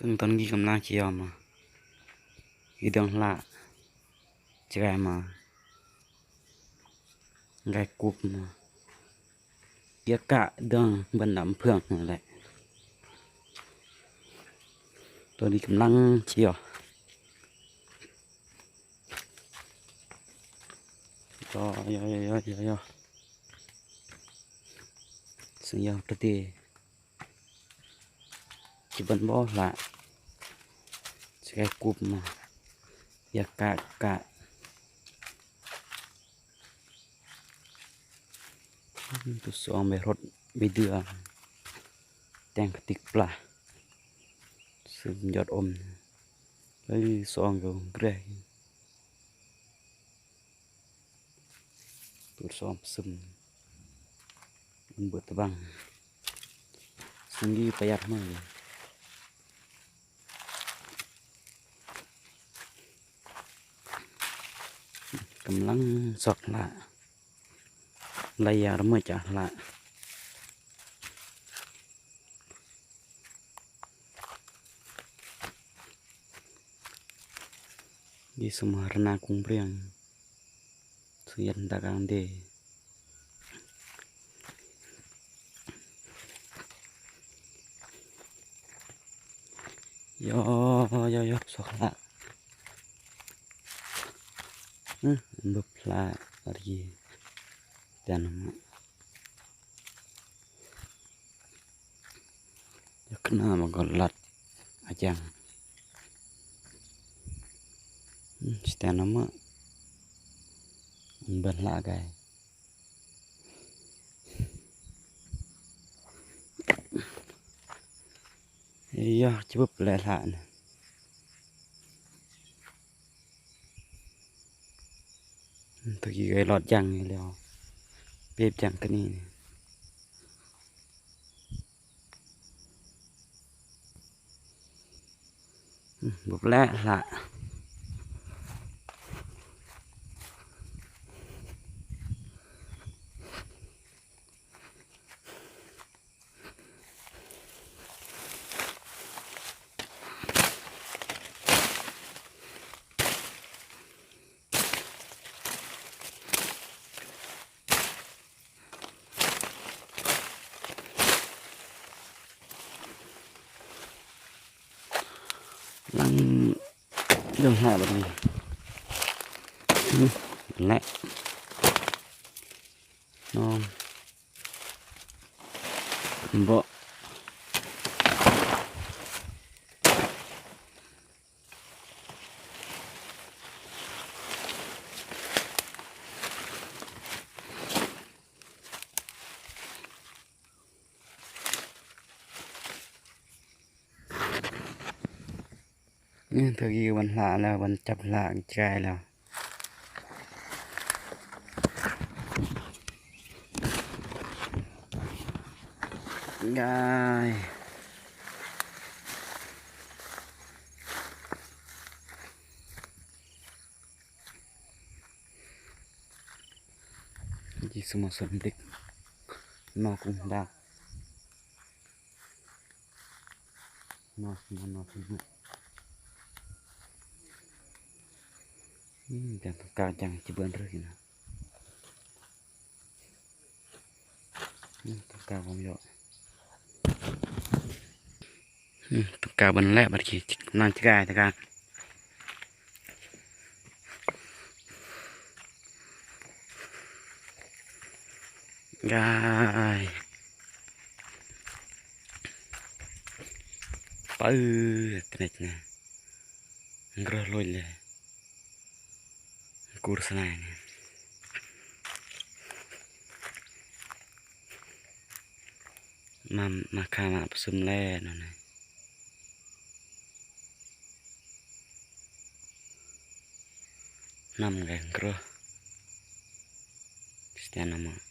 ຊຶ່ງຕອນນີ້ກຳລັງຈະເອົາມາ ອີເດີງລະຈະໄດ້ມາ ໄດ້ກຸບມາ ກຽກະເດີງບັນດຳເພື່ອງນັ້ນແຫຼະ ຕອນນີ້ກຳລັງຈະເອົາ ຢໍ ຢໍ ຢໍ ຢໍ ຢໍ ສະຫຍັງປະເດ ທີ່ເພິ່ນບອກລະ ສະແກນກຸບມາ ຢາກະກະ ຕົວສອງໃບລົດໃບເດືອ ແຕ່ງກະຕິກປາ ຊຶມຍອດອົມ ເອີ ສອງຢູ່ເກຣ ຕົວສອງຊຶມ ເບິດຕະບັງ ສະຫຍັງປະຢັດມາ ກຳລັງຊອກລະ ໄລຍະລະເມີຈາກລະ ດີສະມາລະນາກຸງເບຣຽງ ສຽນດາກາງເດ ຢໍ ຢໍ ຢໍ ສອກລະ ອື ເບິບລະອາຣີ ແຕ່ນຳ ຢາກໜ້າມັນກໍລັດອາຈັງ ສະແຕນນຳມະ ເບິນລະໄກ ຢາກຈະເບິບແລະລະນະ ຕະກີ້ໄກລອດຍັງຢູ່ແລ້ວ ເປັບຈັ່ງກະນີ້ ອືມ ບຸບແລະລະ ຫຼັງເລື່ອງຫາແບບນີ້ ແລະ ນອນ ບໍ່ ນີ້ ເທື່ອກີ້ວັນລະແລ້ວ ວັນຈັບລະຈາຍແລ້ວ ຍາຍ ທີ່ສະໂມສອນເດັກນອກກຸງດາ ນອກ ນອກ ນອກ ອືມ ຈັງກາຈັງຈະເບິ່ນເລີຍນະ. ອືມ ຕ້ອງກາວເບິ່ງເນາະ ອືມ ຕ້ອງກາວເບິ່ງແຫຼະ ບັດນີ້ນາງຈະກາຍ ຈະກາຍ ກາຍ ປຶດ ເປັນຈັ່ງໃດ ເກືອລຸຍເລີຍ ກູສະນາຍນີ້ ມາ ມາຂ້າມາປະຊຸມແລ້ວນັ້ນນະ ນ້ຳແກງເກືອ ສະແຕນນ້ຳ